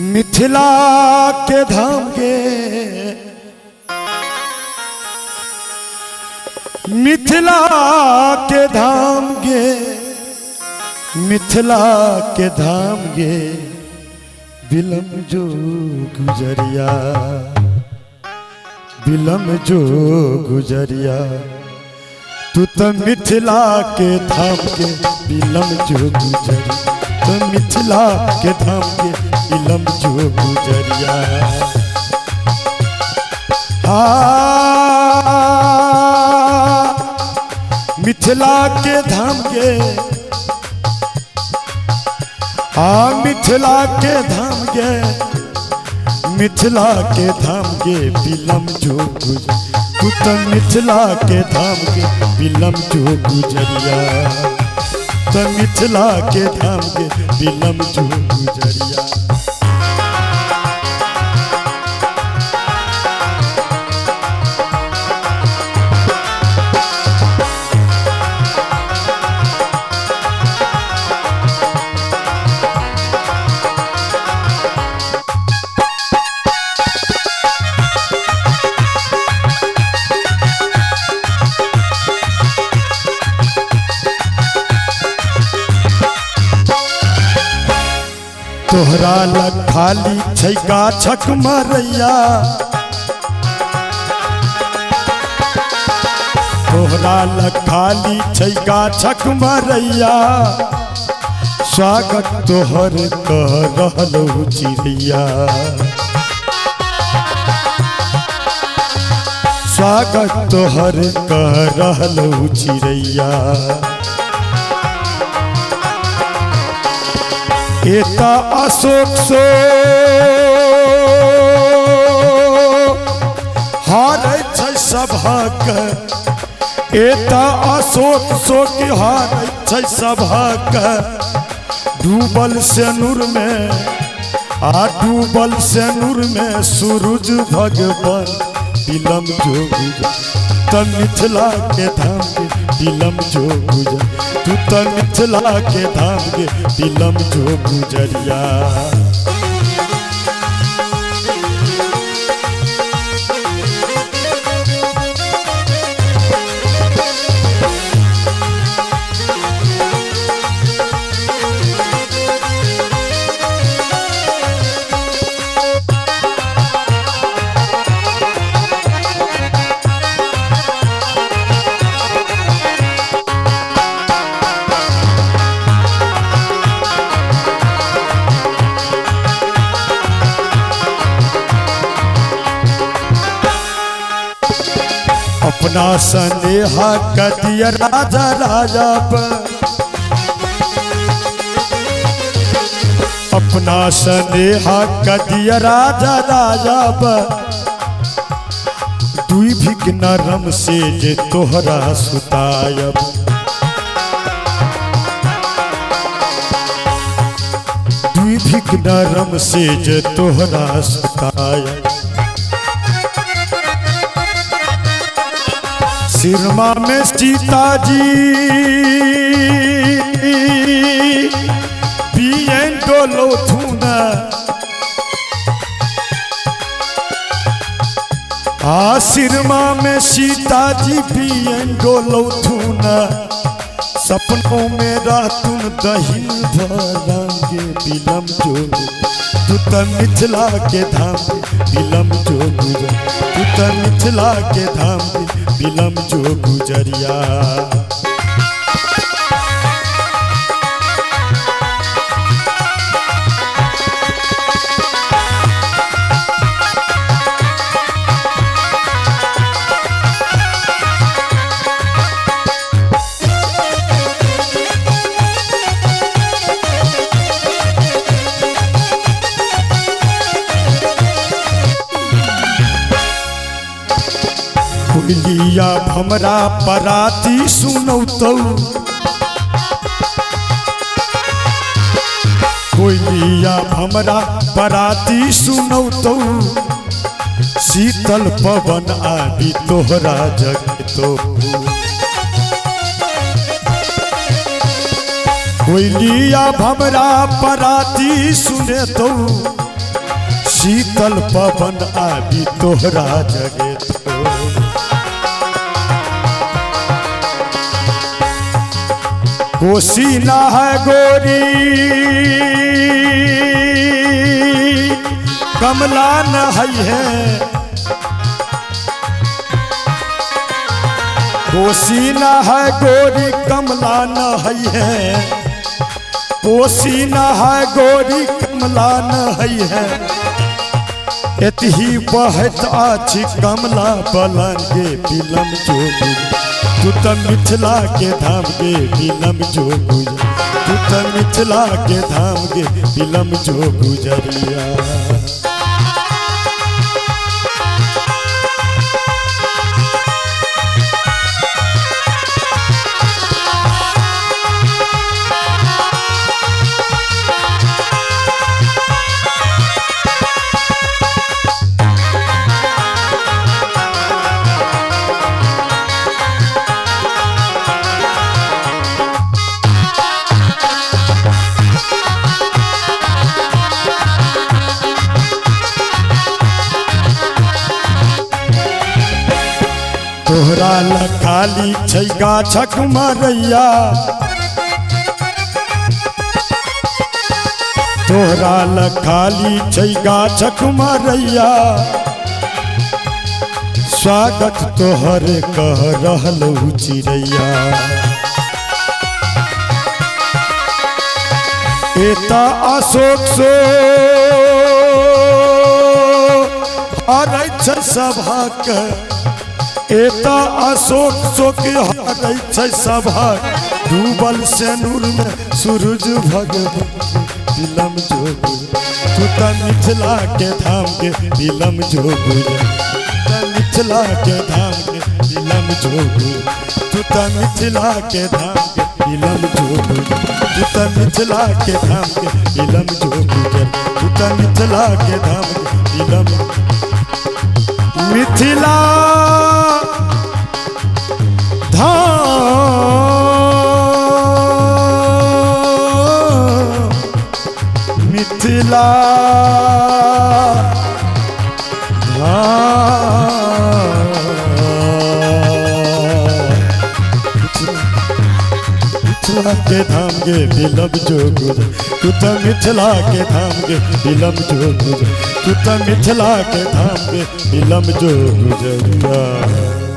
मिथिला के धाम के, मिथिला के धाम गे, मिथिला के धाम गे, बिलम जो गुजरिया, बिलम जो गुजरिया, तू तो मिथिला के धाम के बिलम जो गुजरिया, तो मिथिला के धाम के बिलम जो गुजरिया। मिथिला के धाम के, आ मिथिला के धाम के, मिथिला के धाम के बिलम जो गुजर, तू तो मिथिला के धाम के बिलम जो गुजरिया, तो मिथिला के धाम के बिलम जो गुजरिया। तोहरा लग खाली छै गाछक मरैया, तोहरा लग खाली छै गाछक मरैया, स्वागत तोहर कह रहलौ चिड़ैया, स्वागत तोहर कह रहलौ चिड़ैया। एता अशोक सो हारै छै सभक, एता अशोक सो कि हारै छै सभक, डूबल सेनुर में, आ डूबल सेनुर में सूरज भगवान बिलम जो गुजर, त मिथिला के धाम के बिलम जो गुजर, तू तो मिथिला के धाम के बिलम जो गुजरिया। अपना स्नेहा कदिया राजा राजा पर, अपना स्नेहा कदिया राजा राजा पर, दुई भिक नरम से जे तोहरा सुतायब, दुई भिक नरम से जे तोहरा सुतायब। सिरमा में सीता जी बियन डोलो थूना, आ सिरमा में सीता जी बियन डोलो थूना, सपनों में रातुन दही भरांगे बिलम जो, तू तो मिथिला के धाम बिलम जो गुजर, तू तो मिथिला के धाम बिलम जो गुजरिया। कोयलिया भमरा पराती सुनौतौ, कोयलिया भमरा पराती सुनौतौ, शीतल पवन आबि तोहरा जगतो। कोयलिया भमरा पराती सुने तो शीतल पवन आबि तोहरा जगे तो। कोसी ना है गोरी कमला न है, कोसी न है गोरी कमला न है, कोसी न है गोरी कमला न है, एतही बहत अछि कमला बलन गे बिलम जो तू त मिथिला के धाम गे बिलम जो गुजर, तू त मिथिला के धाम गे बिलम जो गुजरिया। तोहरा लखाली छै गाछक मरैया, तोहरा लखाली छै गाछक मरैया, स्वागत तोहर कह रहलौ चिड़ैया। एता अशोक सो हरै छै सभक, एता अशोक शोक हरै छै सभक, डूबल सेनुर में सूरज भगवान बिलम जो तू त मिथिला के धाम के बिलम जो मिथिला के धाम के बिलम जो तू त मिथिला के धाम के बिलम जो तू त मिथिला के धाम के बिलम जो तू त मिथिला के धाम के बिलम मिथिला धाम मिथिला धाम मिथिला के धाम गे बिलम जो गुजर, तू त मिथिला के धाम गे बिलम जो गुजर, तू त मिथिला के धाम गे बिलम जो गुजरिया।